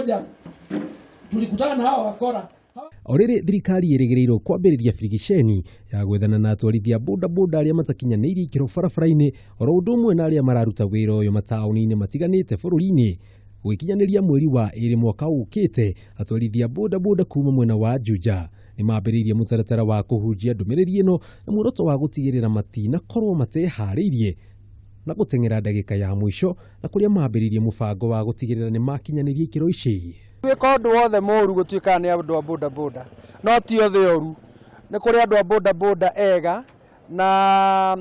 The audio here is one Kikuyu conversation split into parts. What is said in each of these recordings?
Moja tulikutana na hawa wakora. O rĩrĩ thirikari ĩrĩgĩrĩirwo kwambĩrĩria birigiceni ya gwethana na atwarithia bodaboda arĩa matakinyanĩirie ikĩro barabara-inĩ oro ũndũ ũmwe na arĩa mararuta wĩra ũyũ mataũni-inĩ matiganĩte bũrũri-inĩ. Gũgĩkinyanĩria mweri wa ĩrĩ mwaka ũkĩte, atwarithia bodaboda kuma mwena wa Juja nĩ mambĩrĩirie mũtaratara wa kũhunjia ndũmĩrĩri ĩno na muoroto wa gũtigĩrĩra matinakorwo mateharĩirie na gũteng'era ndagĩka ya mũico, na kũrĩa mambĩrĩirie mũbango wa gũtigĩrĩra nĩ makinyanĩria ikĩro ici. Gwĩka ũndũ wothe mũru gũtuĩkaga nĩ andũ a bodaboda, no ti othe oru. Nĩ kũrĩ andũ a bodaboda ega, na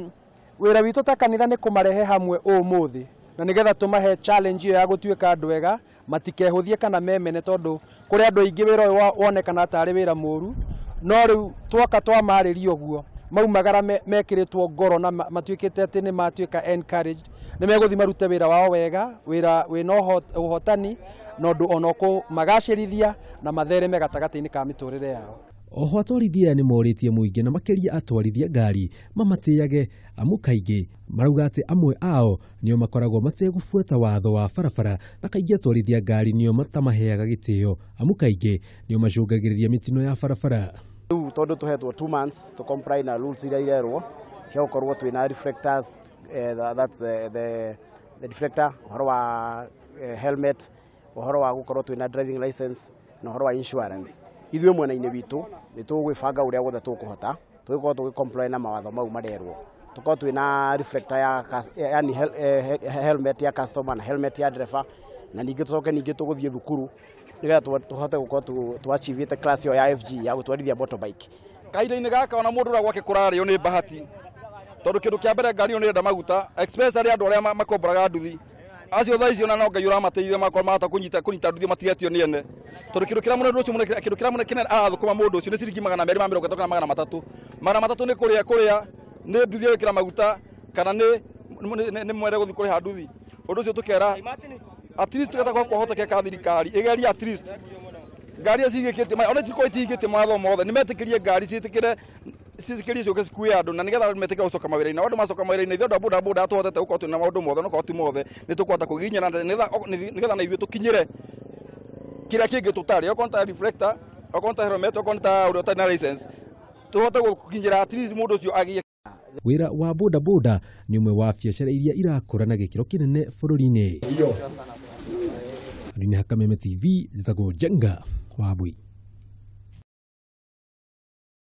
wĩra witũ ta kanitha nĩ kũmarehe hamwe ũmũthĩ, na nĩgetha tũmahe challenge ĩyo ya gũtuĩka andũ ega, matikehũthie kana memene, tondũ kũrĩ andũ aingĩ wĩra ũyũ wonekana tarĩ wĩra mũru, no rĩu twoka twamarĩria ũguo maumagara mekĩrĩtwo ngoro na matuĩkĩte atĩ nĩ matuĩka encouraged, nĩ megũthiĩ marute wĩra wao wega, wĩra wĩna ũhotani, na ũndũ ona ũkũmagacĩrithia na mathereme gatagatĩ-inĩ ka mĩtũrĩre yao. Oho atwarithia aya nĩ morĩtie mũingĩ na makĩria atwarithia ngari mamatĩage, amu kaingĩ marauga atĩ amwe ao nĩo makoragwo mategũbuata watho wa barabara, na kaingĩ atwarithia ngari nĩo matamaheaga gĩtĩo, amu kaingĩ nĩo macũngagĩrĩria mĩtino ya barabara. Rĩu tondũ tũhetwo 2 months to comply na rules iria irerwo cia gũkorwo twĩna reflectors, that's the reflector, ũhoro wa helmet, ũhoro wa gũkorwo twĩna driving license na ũhoro wa insurance. Ithuĩ mwena-inĩ witũ nĩ tũgwĩbanga ũrĩa wothe tũkũhota tũgĩkorwo tũgĩ comply na mawatho mau marerwo, tũkorwo twĩna reflector ya yani helmet ya customer na helmet ya driver, na ningĩ tũcoke ningĩ tũgũthiĩ thukuru nĩgetha tũhote gũkorwo twachievĩte class ĩyo ya FG ya gũtwarithia motorbike. Kahinda-inĩ gaka ona mũndũ ũrĩa gwake kũrarĩo nĩ bahati, tondũ kĩndũ kĩa mbere ngari ĩyo nĩ ĩrenda maguta, especially andũ arĩa makomboraga nduthi acio thaa icio, na no Ngai ũramateithia makorwo mahota kũnyita nduthi matigetio nĩ ene, tondũ kĩndũ kĩrĩa mũndũ ũcio mũnene, kĩndũ kĩrĩa mũnene kĩnene arathũkũma mũndũ ũcio nĩ ciringi 230 kana 300. 300 nĩ kũrĩa nĩ nduthi ĩgĩkĩra maguta kana nĩ mwere gũthiĩ kũrĩha nduthi. Ũndũ ũcio tũkera at least tũgeta kwahotekeka thirikari ĩgerie at least ngari icio cigĩkĩtie ona tikorwo itigĩtie mawatho mothe, nĩ metĩkĩrie ngari ciĩtĩkĩre ciĩtĩkĩrie ciũke cikue andũ, na nĩgetha andũ metĩkĩre gũcoka mawĩra-inĩ. Andũ macoka mawĩra-inĩ, ithuĩ andũ a bodaboda tũhotete gũkorwo twĩna maũndũ mothe, no korwo ti mothe nĩ tũkũhota kũgiginyana nĩgetha na ithuĩ tũkinyĩre kĩrĩa kĩngĩ tũtarĩ, okorwo nĩ ta reflector, okorwo nĩ ta helmet, okorwo nĩ ta ũrĩa ũtarĩ na license, tũhote gũkinyĩra at least mũndũ ũcio agĩe. Wĩra wa bodaboda nĩ ũmwe wa biacara iria irakũra na gĩkĩro kĩnene bũrũri-inĩ. Ndini Kameme TV, njĩtagwo Njenga wa Mbui.